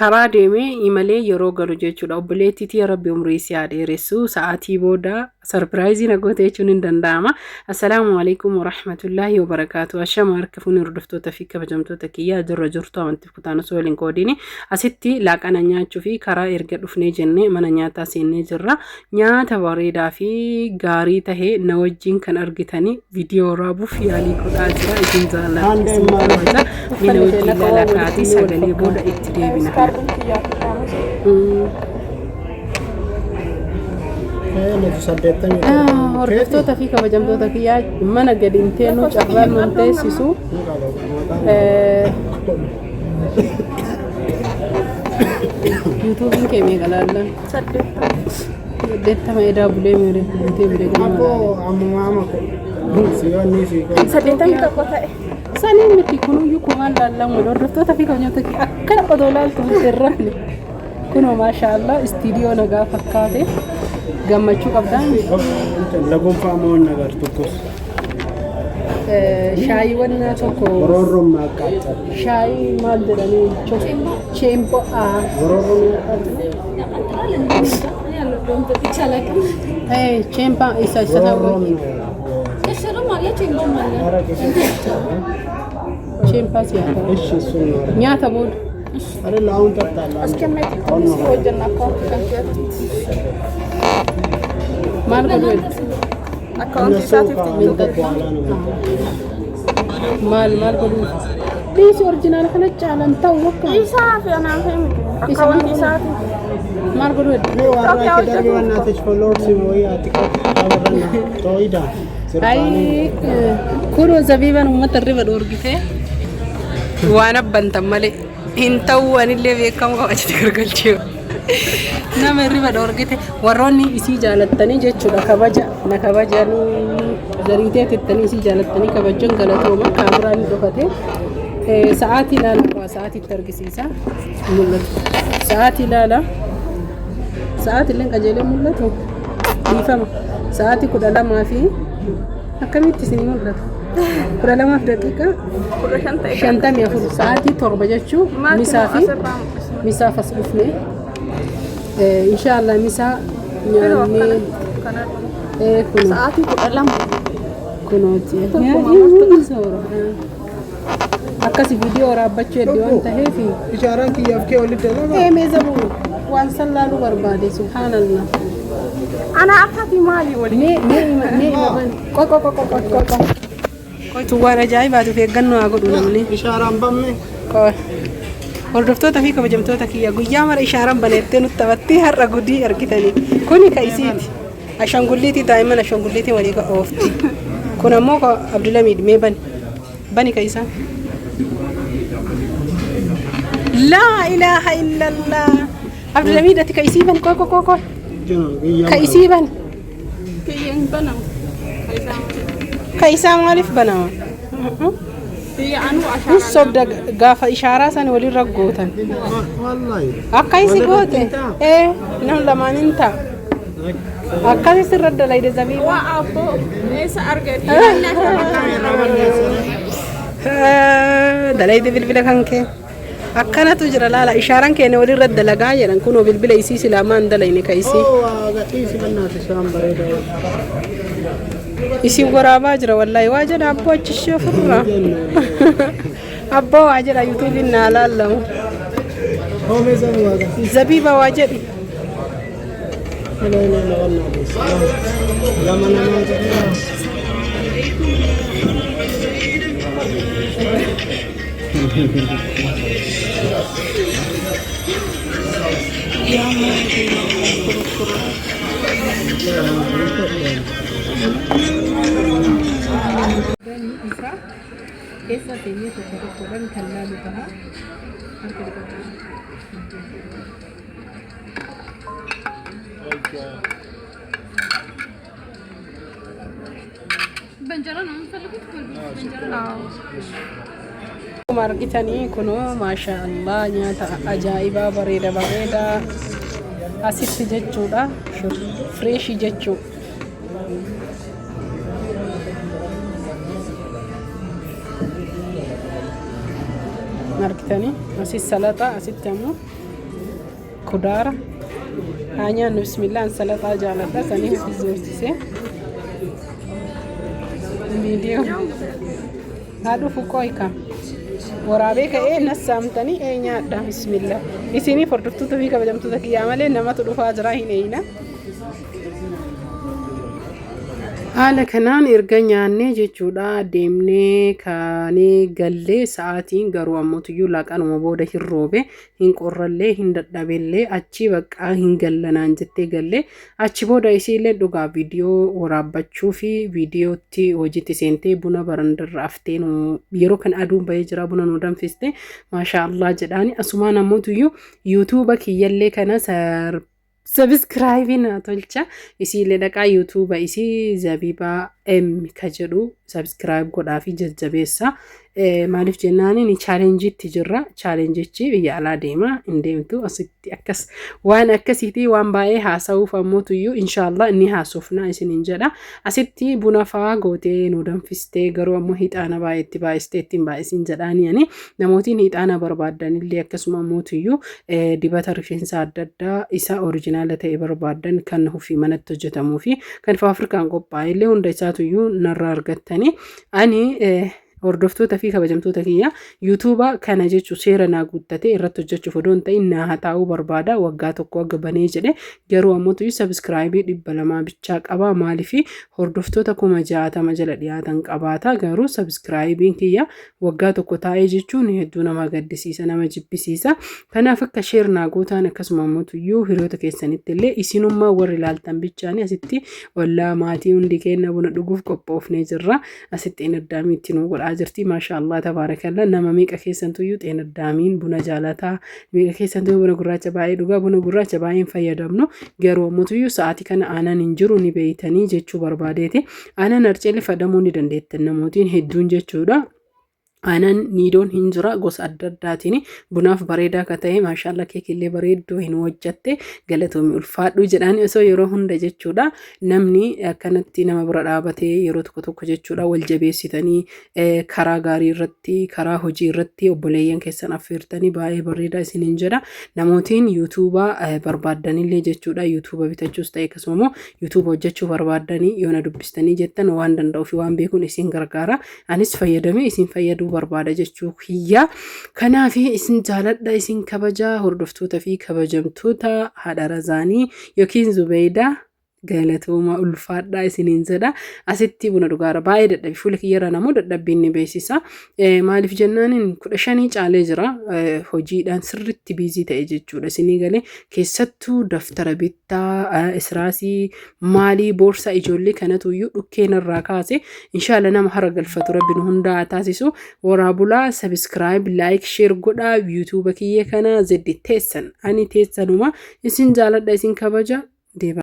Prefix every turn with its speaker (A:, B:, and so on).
A: Karaa deemee imalee yeroo galu jechuudha. Obboleettii tiyya Rabbi umrii si haa dheeressu. Sa'aatii booda sarpiraayizii na goote jechuun hin danda'ama. Assalaamu alaikum warahmatullaahi wabarakaatu. Ashama harka fuunee hordoftoota fi kabajamtoota kiyyaa jirra jirtu amantiif kutaan osoo waliin qoodiini. Asitti laaqana nyaachuu fi karaa erga dhufnee jennee mana nyaataa seennee jirra. Nyaata bareedaa fi gaarii tahe na wajjin kan argitani viidiyoo waraabuuf yaalii godhaa jira. Isin jaalladha, isin kabaja. Mee na wajjin ilaalaa ka'aatii sagalee booda itti deebina. Hordoftoota fi kabajamtoota kiyyaa mana gadi hin teennu carraan nun teessisu. Yuutuubiin kee meeqa laallan? 80 edaa bulee meeqa guutee bulee ganama
B: Abbo
A: laale.
B: ammumaa amma siyoonni si
C: 81 ta'e.
A: Sanii miti kunuyyuu kumaan laallamu hordoftoota fi kabajamtoota kiyya akkana odoo laaltu hin rafne. Kunoo maashaallah istiidiyoo nagaa fakkaate gammachuu qabdaan.
B: Lagunfaa moo nagar tokkos.
A: Shaayii wannaa tokko
B: Roorroon maaqqaaxxa.
A: shaayii maal jedhanii cheempoo
B: Roorroon maaqqaaxxa.
A: Cheempaa isa isa ta'u
B: Roorroon.
A: cheempaa siyaasa
B: እሺ እሱን ነው።
A: nyaata booda
B: አይደል አሁን ጠጣለሁ።
C: Askemetti hojjenna akkaawuntii kan keessatti.
A: Maal godhu jedhu
C: Akkaawuntii
B: እነሱ
C: isaatiif
B: ከምግብ በኋላ ነው የሚጠጡት።
A: Maal maal godhu dhiisi orjinaala kana caalan ta'u bakka
C: Isaa fi anaaf miti. Akkaawuntii isaatiif.
A: Maal godhu jedhu
B: እኔ ዋራ ኪደርቢ በእናትሽ ፎሎወርስ ወይ አትቀጥ አበረና ተወይዳ
A: Ay, kunoo zabiibaan uummata irriba dhoorgite waan abbantan malee hin ta'u anillee beekamu qaba jettee gargalchee nama irriba dhoorgite warroonni isii jaalattanii jechuudha kabaja na kabajanii zariitee tettanii isii jaalattanii kabajan galatooma kaameraan ni dhokate. Sa'aatii ilaala waa sa'aatiitti argisiisa mul'atu sa'aatii ilaala sa'aatii illee qajeelee mul'atu dhiifama sa'aatii 12 fi akkamitti isin mul'atu 12 fi daqiiqa
C: 15 ta'e.
A: 54 sa'aatii 7 jechuu misaa fi
C: asirraa mul'isa.
A: Misaaf as dhufne inshaallah misaa nyaannee
C: Kanarra.
A: Kunoo
C: Sa'aatii 12.
A: Kunooti akkasi viidiyoo waraabbachuu hedduu waan ta'eef
B: Ishaaraan kiyyaaf kee walitti dalagaa.
A: Ee meezabu waan san laaluu barbaade subhaanallah.
C: Ana akkati maali waliin?
A: Mee mee ima mee ima ban qoqo qoqo qoqo qoqo qoytu waan ajaa'ibaatu of eeggannoo haa godhu namni.
B: Ishaaraan bamme.
A: Qoy. Hordoftoota fi kabajamtoota kiyya guyyaa mara ishaaraan baneettee nutti taphattee har'a gudii argitanii. Kuni ka isiiti. Ashangulliitii daa'imman ashangulliitii walii ka oofti. Kun ammoo ka Abdulamiid mee bani. Bani ka isaa. Laa ilaaha illallah. Abdulamiid ati ka isii bani qoy qoy qoy qoy. Ka isii bani.
C: Kiyya hin banamu. Ka isaa malee.
A: Ka isaa maaliif banama?
C: Kiyya anuu
A: Kun
C: ashaaraan.
A: sobda gaafa ishaaraa san walirra gootan.
B: Wallahi.
A: Akka isi goote ee nam lamaan hin ta'a. Akkasi sirra dalayde zabiiba.
C: Waa abboo eessa argate?
A: Dalayde bilbila kan kee. Akkanatu jira laala ishaaraan keenya walirra dalagaa jedhan kunoo bilbila isii silaa maan dalayne ka isii.
B: Oo gadhiisi በእናትሽ waan bareeda.
A: Isin waraabaa jira wallaahi waa jedha abboo achi ishee ofirra. Abboo waa jedha yuutuubiin naa laallamu.
B: Hoomee sana waa gadhiisi.
A: Zabiiba waa jedhi.
B: Lama namaa jedhee.
A: Isaa keessa seenee tokko tokkodhaan kan laalu ta'a. Harka dhiqadhu.
D: በእንጀራ ነው የምንፈልጉት? በእንጀራ ነው።
A: Akkuma argitanii kunoo maasha Allah nyaata ajaa'ibaa bareeda bareeda asitti jechuudha fireeshii jechuu. Argitanii asis salaxaa asitti ammoo Kudaara. Haa nyaannu, bismillah. An salaxaa jaaladha, sanii ofi zoorsise. Viidiyoo. Haa dhufu, qoy ka. Waraabee ka'ee nassaamtanii ee nyaadha, bismillah. Isiniif hordoftoota fi kabajamtoota kiyyaa malee namatu dhufaa jira, hin eeyna. Haala kanaan erga nyaannee jechuudha, deemnee kaanee gallee. Sa'aatiin garuu ammoo laaqanuma booda hin roobe, hin qorrallee, hin dadhabellee. Achi baqqaa hin gallanaan jettee gallee. Achi booda isiillee dhugaa viidiyoo waraabbachuu fi viidiyootti hojiitti seentee, buna barandarra aftee, yeroo kan aduun bahee jira, buna nu danfiste, maashaa Allah jedhaani. Asumaan ammootuyyuu yuutuuba kiyyallee kana subscribe na tolcha. Isiillee dhaqaa yuutuuba isii Zabibaa M ka jedhu subscribe godhaa fi jajjabeessa. Maaliif jennaaniin challengeitti jirra. Challengeichi biyya alaa deema hin deemtu asitti akkas waan akkasiitii waan baay'ee haasa'uuf ammootuyyuu inshaallah inni haasofna isiniin jedha. Asitti buna faa gootee nu danfistee, garuu ammoo hixaana baay'eetti baay'istee ittiin baay'isin jedhaanii. Ani namootiin hixaana barbaaddanillee, akkasuma ammootuyyuu dibata rifeensa adda addaa isa original ta'e barbaaddan, kan ofii manatti hojjetamuu fi kan faafrikaan qophaa'e illee, hunda isaatuyyuu narraa argattanii. Ani hordoftoota fi kabajamtoota kiyya, yuutuuba kana jechuun seera naa guuttatee irratti hojjechuuf odoo hin ta'in naa haa taa'uu barbaada. Waggaa tokko akka banee jedhe, garuu ammoo subscribe 200 bichaa qaba. Maaliif hordoftoota 60,000 jala dhiyaatan qabaata, garuu subscribeiin kiyya waggaa tokko taa'ee jechuun hedduu nama gaddisiisa, nama jibbisiisa. Kanaaf akka share naa gootaan, akkasuma ammoo hiriyoota keessanitti illee, isinummaa warri ilaaltan bichaanii. Asitti ollaa maatii hundi keenya buna dhuguuf qophoofnee jirra. Asitti xeenaddaamii itti nu godhaa jirti. Maasha Allah, tabaarakalla. Nama meeqa keessantuyyuu xeenaddaamiin buna jaalataa? Meeqa keessantuyyuu buna gurraacha baay'ee dhugaa? Buna gurraacha baay'ee hin fayyadamnu, garuu ammoo sa'aatii kana aanan hin jiru, ni beeytanii jechuu barbaadeeti. Aanan harceellee fayyadamuu ni dandeettan namootiin hedduun jechuudha. Aanan niidoon hin jira gosa adda addaatiin bunaaf bareedaa akka ta'e. Maashaalla, keekillee bareedduu hin hojjatte, galatoomi, ulfaadhu jedhaan. Osoo yeroo hunda jechuudha namni akkanatti nama bira dhaabatee, yeroo tokko tokko jechuudha wal jabeessitanii, karaa gaarii irratti, karaa hojii irratti obboleeyyan keessan affeertanii baay'ee bareedaa isiniin jedha. Namootiin yuutuubaa barbaaddanillee jechuudha, yuutuuba bitachuus ta'e, akkasuma immoo yuutuuba hojjechuu barbaaddanii, yoona dubbistanii jettan, waan danda'uu fi waan beekuun isin gargaara. Anis fayyadamee isin fayyaduu barbaada jechuu kiyya. Kanaaf isin jaaladha, isin kabajaa, hordoftoota fi kabajamtoota haadha Razaanii yookiin Zubeeydaa, galatooma, ulfaadhaa isiniin jedha. Asitti buna dhugaara baay'ee dadhabi, fuula kiyyarra namoo dadhabbiin ni beeksisa. Maaliif jennaaniin 15 caalee jira, hojiidhaan sirritti busy ta'e jechuudha. Isinii galee, keessattuu daftara bittaa, israasii, maalii, boorsaa ijoollee kanatu iyyuu dhukkeen irraa kaase. Inshaalla nama hara galfatu rabbi nu hundaa taasisu. Waraabulaa, subscribe, like, share godhaa yuutuuba kiyya kana zeddi teessan, ani teessanuma isin jaaladha, isin kabaja deeba.